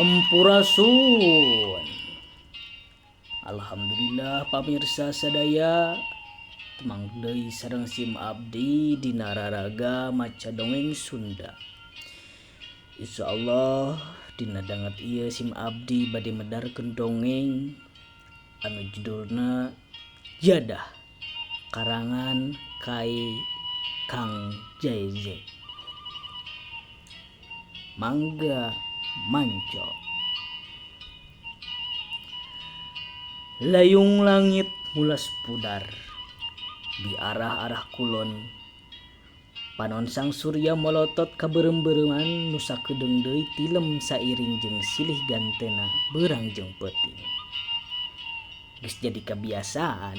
Sampurasun. Alhamdulillah pamirsa sadaya temang deui sareng sim abdi dina raraga maca dongeng Sunda. Insyaallah dina danget ieu sim abdi bade medarkeun dongeng anu judulna Jadah karangan Kai Kang Jaize. Mangga manco. Layung langit mulas pudar di arah-arah kulon. Panon sang surya molotot ka beureum-beureuman nu sakedeung deui tilem sairing jeung silih gantena beurang jeung peuting. Geus jadi kabiasaan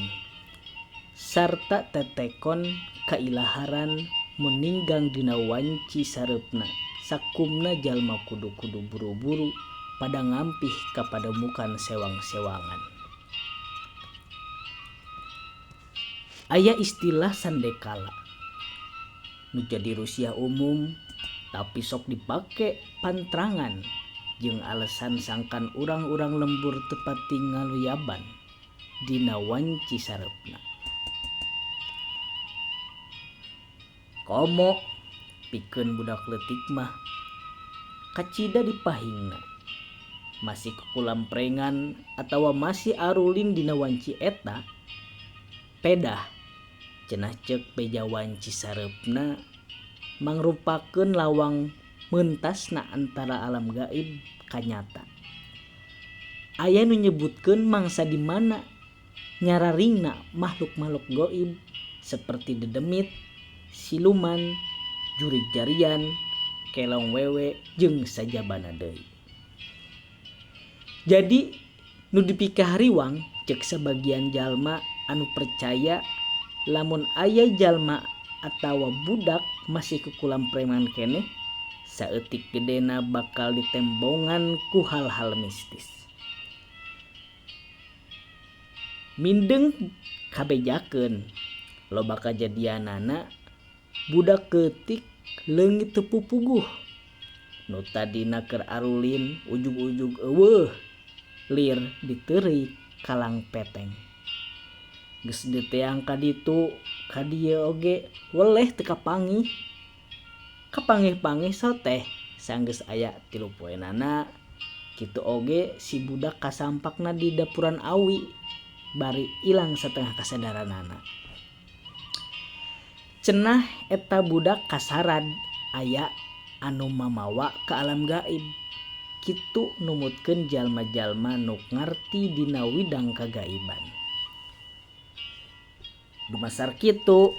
sarta tetekon kailaharan mun ninggang dina wanci sareupna sakumna jalma kudu-kudu buru-buru pada ngampih ka pademukan sewang-sewangan. Aya istilah sandekala nu jadi rusiah umum tapi sok dipake pantrangan jeung alesan sangkan urang-urang lembur teu pati ngaluyaban dina wanci sareupna. Komo pikeun budak leutik mah kacida dipahingna masih kukulamprengan atawa masih arulin dina wanci eta pedah cenah ceuk beja wanci sareupna mangrupakeun lawang mentasna antara alam gaib ka nyata. Aya nu nyebutkeun mangsa di mana nyararingna makhluk-makhluk gaib seperti dedemit, siluman, jurig jarian, kelong wewe jeung sajabana deui. Jadi nu dipikahariwang ceuk sabagian jalma anu percaya lamun aya jalma atawa budak masih kukulamprengan keneh saeutik gedena bakal ditembongan ku hal-hal mistis. Mindeng kabejakeun loba kajadianana budak leutik leungit teu pupuguh nu tadina keur arulin ujug-ujug eueuh lir diteureuy kalang peteng. Geus diteang ka ditu ka dieu oge weleh teu kapanggih. Kapanggih-panggih soteh sanggeus aya 3 poenana kitu oge si budak kasampakna di dapuran awi bari ilang satengah kasadaranana. Cenah eta budak kasarad aya anu mamawa ka alam gaib. Kitu numutkeun jalma-jalma nu ngarti dina widang kagaiban. Dumasar kitu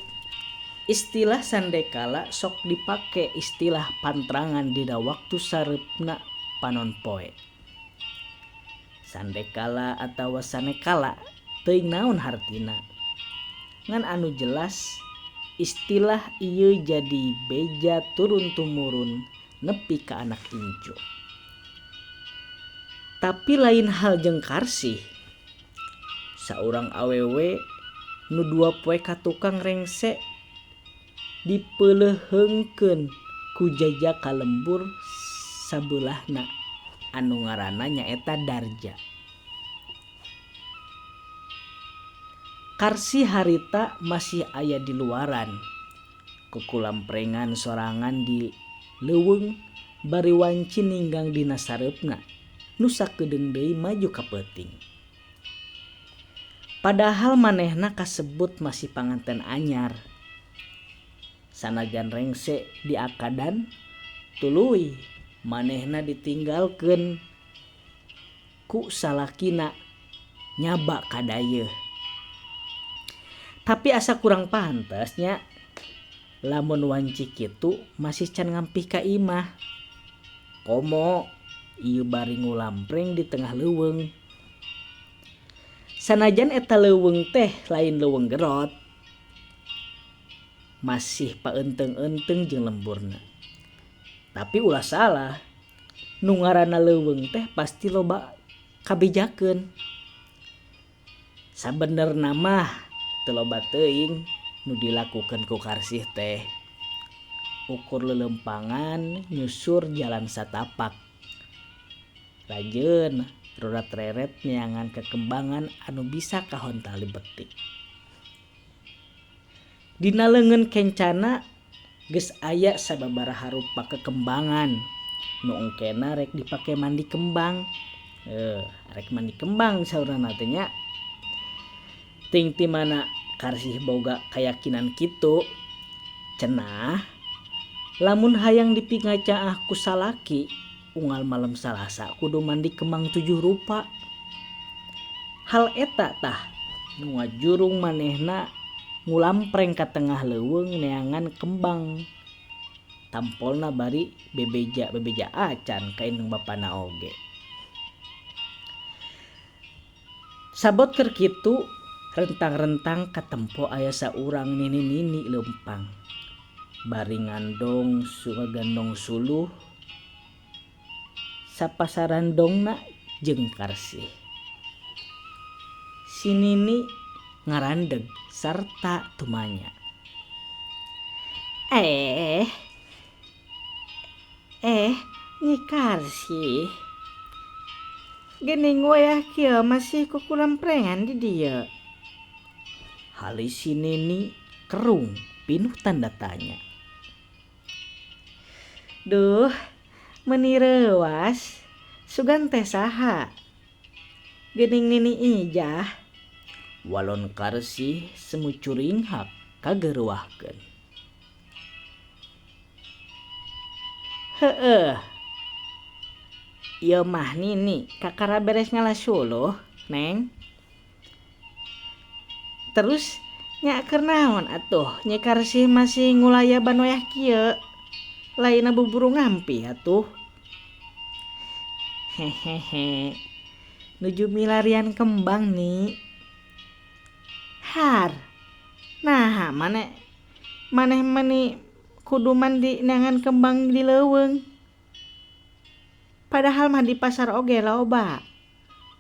istilah sandekala sok dipake istilah pantrangan dina waktu sareupna panon poe. Sandekala atawa sanekala teuing naon hartina. Ngan anu jelas istilah ieu jadi beja turun tumurun nepi ka anak incu. Tapi lain hal jeung Karsih. Saurang awewe nu 2 poe ka tukang rengse dipeuleheungkeun ku jajaka lembur sabeulahna anu ngaranna nyaeta Darja. Karsih harita masih aya di luaran. Kukulamprengan sorangan di leuweung bari wanci ninggang dina sareupna nu sakedeung deui maju ka peuting. Padahal manehna kasebut masih panganten anyar. Sanajan rengse diakadan tuluy manehna ditinggalkeun ku salakina nyaba ka dayeuh. Tapi asa kurang pantes nya lamun wanci kitu masih can ngampih ka imah. Komo ieu bari ngulampreng di tengah leuweung. Sanajan eta leuweung teh lain leuweung gerot. Masih paeunteung-eunteung jeung lemburna. Tapi ulah salah, nu ngaranna leuweung teh pasti loba kabejakeun. Sabenerna mah teu loba teuing nu dilakukeun ku Karsih teh. Ukur lelempangan nyusur jalan satapak. Rajeun rorat-reret neangan kekembangan anu bisa kahontali betik. Dina leungeun kencana geus aya sababaraha rupa kekembangan nu engkena rek dipake mandi kembang. Rek mandi kembang saurna teh nya. Ting ti mana Karsih boga kayakinan kitu cenah lamun hayang dipingacaah ku salaki unggal malam Salasa kudu mandi kembang 7 rupa. Hal eta tah nu ngajurung manehna ngulampreng ka tengah leuweung neangan kembang. Tampolna bari bebeja-bebeja acan ka indung bapana oge. Sabot keur kitu rentang-rentang katempo aya saurang nini-nini leumpang. Bari ngandong gandong suluh sapasarandongna jeung Karsih. Si nini ngarandeg sarta tumanya. Nyi Karsih. Geuning wayah kieu masih kukulamprengan di dieu. Halis si nini kerung pinuh tanda tanya. Duh, meuni reuas, sugan teh saha? Geuning nini Ijah. Walon Karsih semu curinghak kageruahkeun. Heueuh. Ieu mah nini kakara beres ngalas suluh, Neng. Terus nya keur naon atuh Nyi Karsih masih ngulayaban wayah kieu? Lainna buburu ngampi atuh. Hehehe. Nuju milarian kembang nih. Har. Nah, maneh meni kudu mandi neangan kembang di leuweung. Padahal mah di pasar oge loba.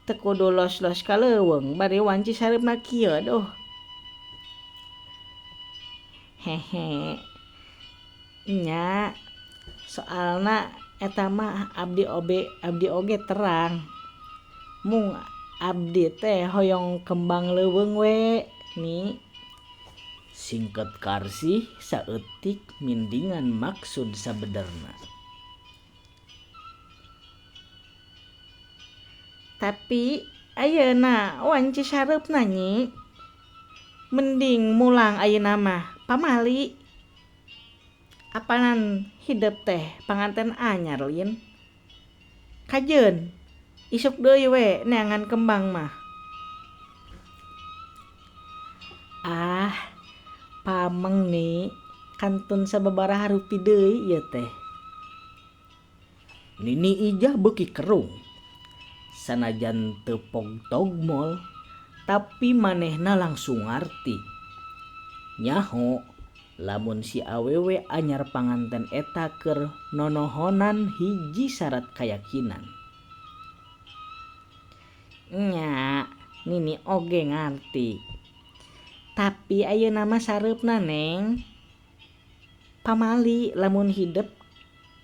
Teu kudu los-los ka leuweung bari wanci sareupna kieu duh. Hehe. Nya soalna eta mah abdi oge terang. Mung abdi teh hoyong kembang leuweung we ni. Singket Karsih saeutik mindingan maksud sabederna. Tapi ayeuna wanci sareupna nyi. Mending mulang ayeuna mah pamali. Apanan hidep teh panganten anyar lin. Kajeun isuk deui we neangan kembang mah. Ah, pameng nih kantun sababaraha rupi deui ieu teh. Nini Ijah beuki kerung. Sanajan teu pogtogmol, tapi manehna langsung ngarti. Nyaho lamun si awewe anyar panganten eta keur nonohonan hiji syarat kayakinan. Nya, nini oge ngarti. Tapi ayeuna mah sareupna Neng. Pamali lamun hidep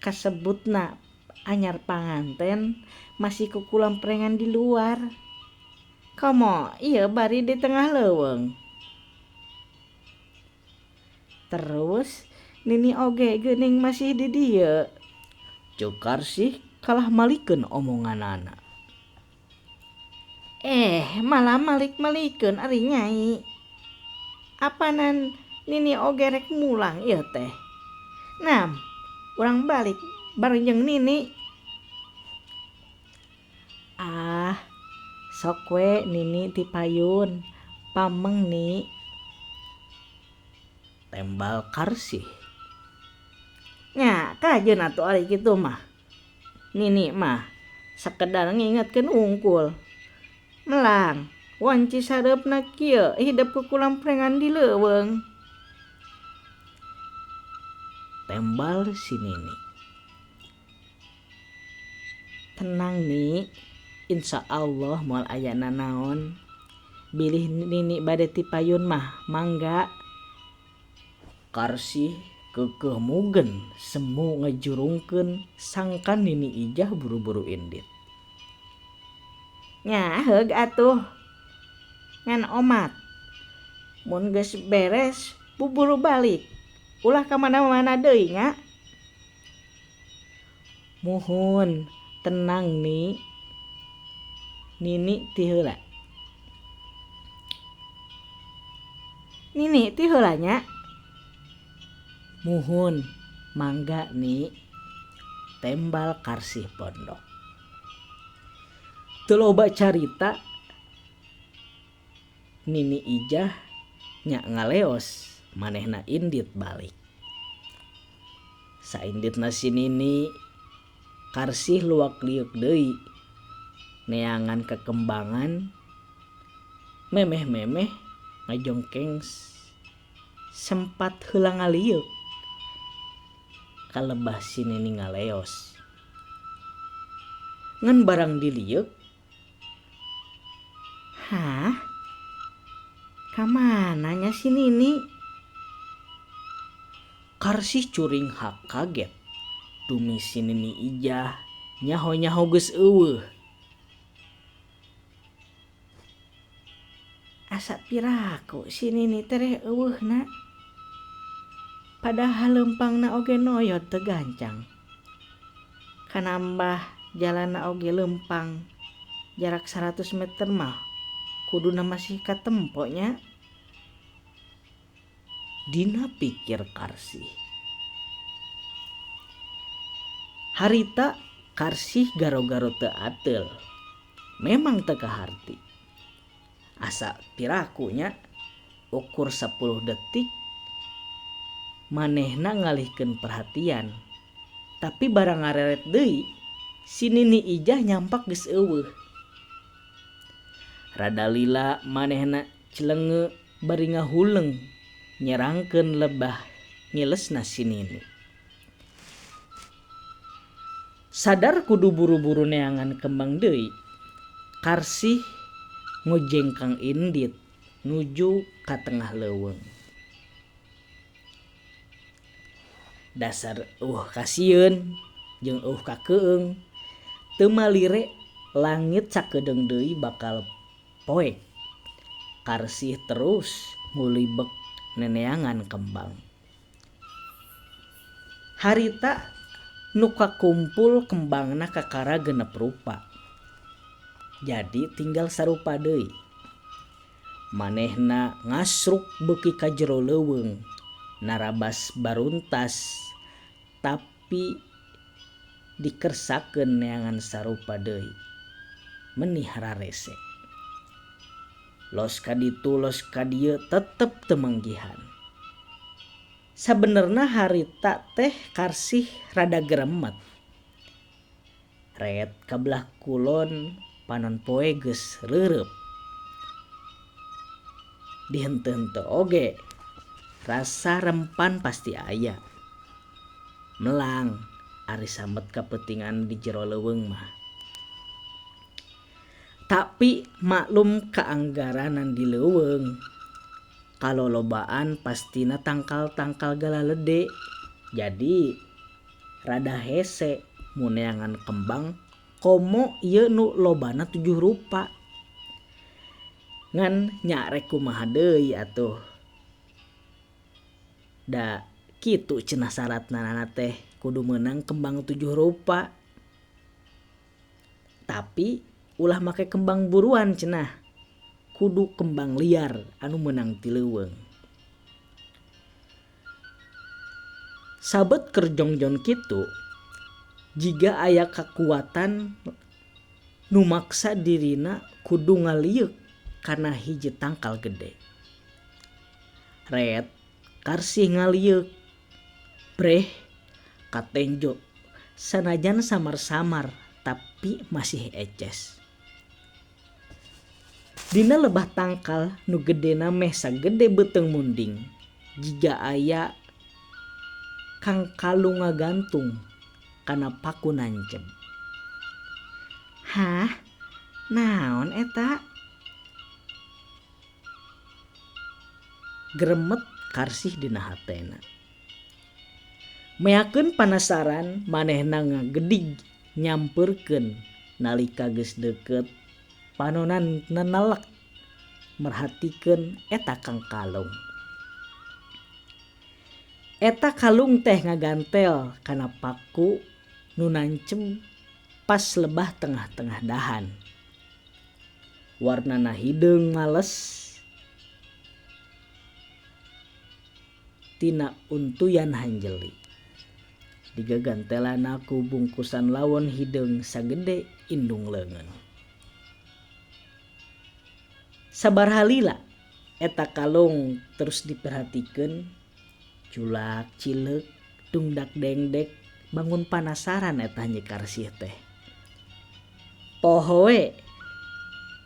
kasebutna anyar panganten masih kukulamprengan di luar. Komo ieu bari di tengah leuweung. Terus nini oge geuning masih di dieu. Ceuk Karsih kalah malikeun omonganana. Malah malik-malikeun ari nyai. Apanan nini oge rek mulang ieu teh. Nam, urang balik bareng jeung nini. Ah, sok we nini tipayun, pameng ni. Tembal Karsih. Nya, kajeun atuh ari kitu mah. Nini mah sakedar ngingetkeun ungkul. Melang, wanci sareupna kieu hidep kukulamprengan di leuweung. Tembal si nini. Tenang ni, insya Allah moal aya nanaon. Bilih nini bade tipayun mah mangga. Karsih keukeuh mugen semu ngajurungkeun sangkan nini Ijah buru-buru indit. Nya heug atuh. Ngan omat. Mun geus beres buburu balik. Ulah ka mana-mana deui nya. Muhun, tenang Ni. Nini ti heula. Nini ti heula nya. Muhun, mangga Ni. Tembal Karsih pondok. Teu loba carita Nini Ijah nya ngaleos manehna indit balik. Sainditna si Nini, Karsih luak liuk deui neangan kekembangan memeh-memeh ngajongkeng sempat heula ngalieuk ka lebah si Nini ngaleos. Ngan barang dilieuk. Hah? Ka mana nya si Nini? Karsih curinghak kaget dumi si Nini Ijah nyaho-nyaho geus eueuh. Asa piraku si Nini tereh eueuhna. Padahal leumpangna oge noyot teu gancang. Kanambah jalanna oge leumpang jarak 100 meter mah kuduna masih katempo nya. Dina pikir Karsih. Harita Karsih garo-garo teu ateul. Memang teu kaharti. Asa piraku nya ukur 10 detik manehna ngalihkeun perhatian. Tapi barang ngareret deui si Nini Ijah nyampak geus eueuh. Rada lila manehna celenge bari ngahuleng nyerangkeun lebah ngilesna si Nini. Sadar kudu buru-buru neangan kembang deui, Karsih ngojengkang indit nuju ka tengah leuweung. Dasar eueuh kasieun jeung eueuh kakeung, teu malire langit sakedeung deui bakal poek. Karsih terus ngulibek neneangan kembang. Harita nu kakumpul kembangna kakara 6 rupa. Jadi tinggal sarupa deui. Manehna ngasruk beuki ka jero leuweung, narabas baruntas tapi dikersakeun neangan sarupa deui. Menih rarese. Los ka ditu los ka dieu tetep teu manggihan. Sabenerna harita teh Karsih rada geremet. Ret ka belah kulon panon poe geus reureup. Dihenteu-henteu oge rasa rempan pasti aya. Melang ari samet kapeutingan di jero leuweung mah. Tapi maklum kaanggaranan di leuweung. Kalolobaan pastina tangkal-tangkal galalede. Jadi rada hese mun neangan kembang komo ieu nu lobana 7 rupa. Ngan nya rek kumaha deui atuh. Da kitu cenah saratna teh kudu meunang kembang 7 rupa. Tapi ulah make kembang buruan cenah. Kudu kembang liar anu meunang ti leuweung. Sabet keur jongjon kitu, jiga aya kakuatan nu maksa dirina kudu ngalieuk kana hiji tangkal gede. Ret Karsih ngalieuk, breh katenjo sanajan samar-samar tapi masih eces. Dina lebah tangkal nu gedena meh sagede beuteung munding, jiga aya kang kalung ngagantung kana paku nanceb. Hah? Naon eta? Gremet Karsih dina hatena. Meakeun panasaran manehna ngagedig nyampeurkeun nalika geus deukeut Panonan nenelek merhatikeun eta kang kalung. Eta kalung teh ngagantel kana paku nu nancep pas lebah tengah-tengah dahan. Warnana hideung males tina untuyan hanjeli. Digagantelana ku bungkusan lawon hideung sagede indung leungeun. Sabaraha lila eta kalung terus diperhatikeun, culak cileuk dungdak dengdek bangun panasaran eta Nyi Karsih teh. Poho we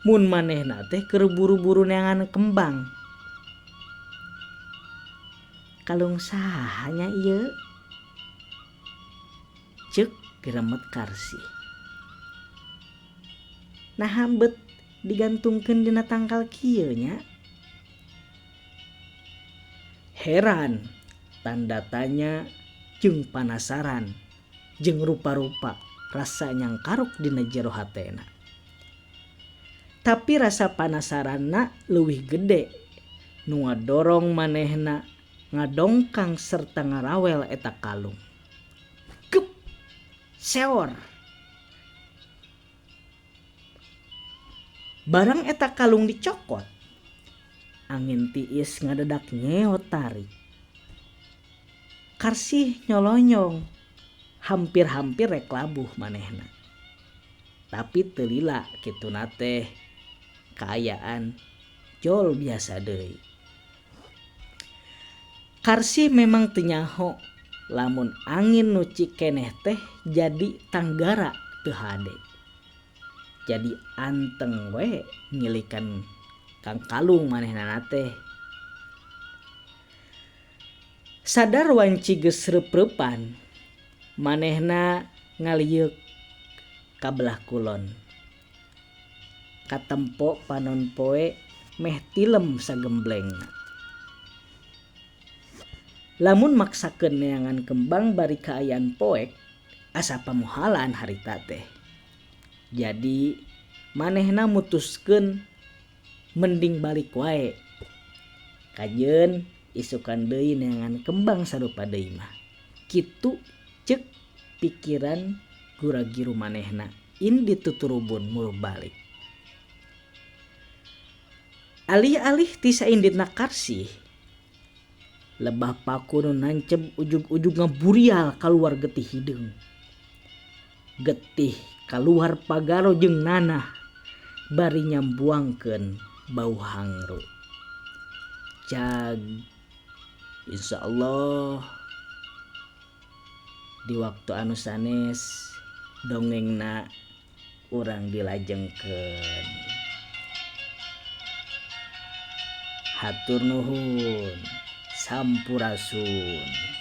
mun manehna teh keur buru-buru neangan kembang. Kalung saha nya ieu? Ceuk geremet Karsih. Naha bet digantungkeun dina tangkal kieu nya? Heran, tanda tanya jeung panasaran jeung rupa-rupa rasa nyangkaruk dina jero hatena. Tapi rasa panasaranna leuwih gede nu ngadorong manehna ngadongkang serta ngarawel eta kalung. Gep! Seor! Barang eta kalung dicokot, angin tiis ngadedak nyeot tarik. Karsih nyolonyong, hampir-hampir rek labuh manehna. Tapi teu lila kituna teh kaayaan jol biasa deui. Karsih memang teu nyaho lamun angin nu cikeneh teh jadi tanggara teu hade. Jadi anteng we ngilikan kang kalung manehna teh. Sadar wanci geus reup-reupan, manehna ngalieuk ka belah kulon. Katempo panon poe meh tilem sagemblengna. Lamun maksakeun neangan kembang bari kaayaan poek, asa pamohalan harita teh. Jadi manehna mutuskeun mending balik wae. Kajeun isukan deui neangan kembang sarupa deui mah. Kitu ceuk pikiran gura-giru manehna indi tuturubun muru balik. Alih-alih ti sainditna Karsih, lebah paku nu nancep ujug-ujug ngaburial kaluar getih hideung. Getih kaluar pagaro jeung nanah bari nyambuangkeun bau hangru. Cag, insyaallah di waktu anu sanes dongengna urang dilajengkeun. Hatur nuhun, sampurasun.